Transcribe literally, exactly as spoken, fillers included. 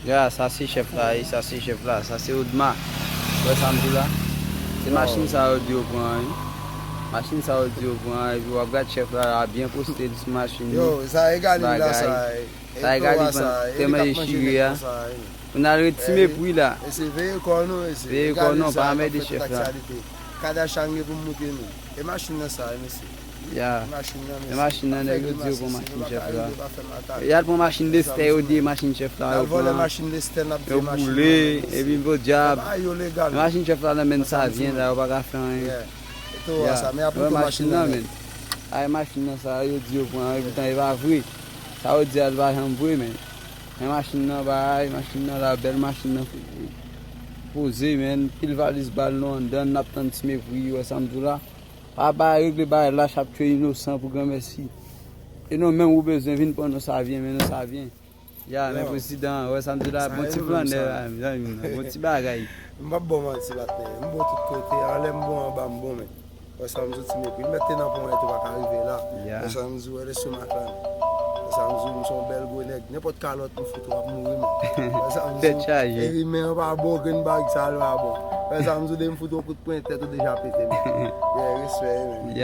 Ya, sa se chèf la, wi, sa se chèf la, sa se Odma. Wè sa m di la? Se machin sa yo di yo pran, wi. Machin sa yo di yo pran, epi w ap gad chèf la, la byen poste l sou machin li. Yo, sa Egaline la, bagay. Sa Egaline pran, tèlman dechire a. Pou n al ret ti mepri la. Mesye, veye kò nou, mesye. Veye kò nou, pa anmède chèf la. Kadash an gen pou m moute nou. E machin nan sa, mesye. Ya. E machin nan, mesye. E machin nan, nèg yo di yo pran machin chèf la. Y al pran machin Lestè, yo di e machin chèf la yo pran. Yo boule, epi podyab. E machin chèf la nan men Savyen la, yo pa ka fè anyen. Ya. Wè machin nan, men. Ay, machin nan sa, yo di yo pran, epoutan e pa vre. Sa yo di a, li pa janm vre, men. Men machin nan, bay, machin nan la, bèl machin nan. Poze, men, pil valiz bal nou anndan, n ap tann ti mepri, wè sa m di w la. Pa bay regle bagay lach ap tchwe inosan pou granmèsi. E nou menm ou bezwen vin pran nou Savyen, men nou Savyen. Ya, men prezidan, wè sa m di w la, bon ti flannè la, zanmi m nan, bon ti bagay. M p ap ba w manti, patnè. M bon tout kote, anlè m bon, anba m bon, men. Wè sa m di w, ti mepri. M mèt te nan ponyèt ou pa ka rive la. Wè sa m di w, wè lestomak la. Wè sa m di w, m se yon bèl gwo nèg. Nenpòt kalòt m fout ou ap mouri, men. Wè sa m di w, e rimè an pa bon, grenn bag sa l pa bon. Wè sa m di w, de m fout ou kout pwen tèt ou deja pete, men. Yeah, respè, men.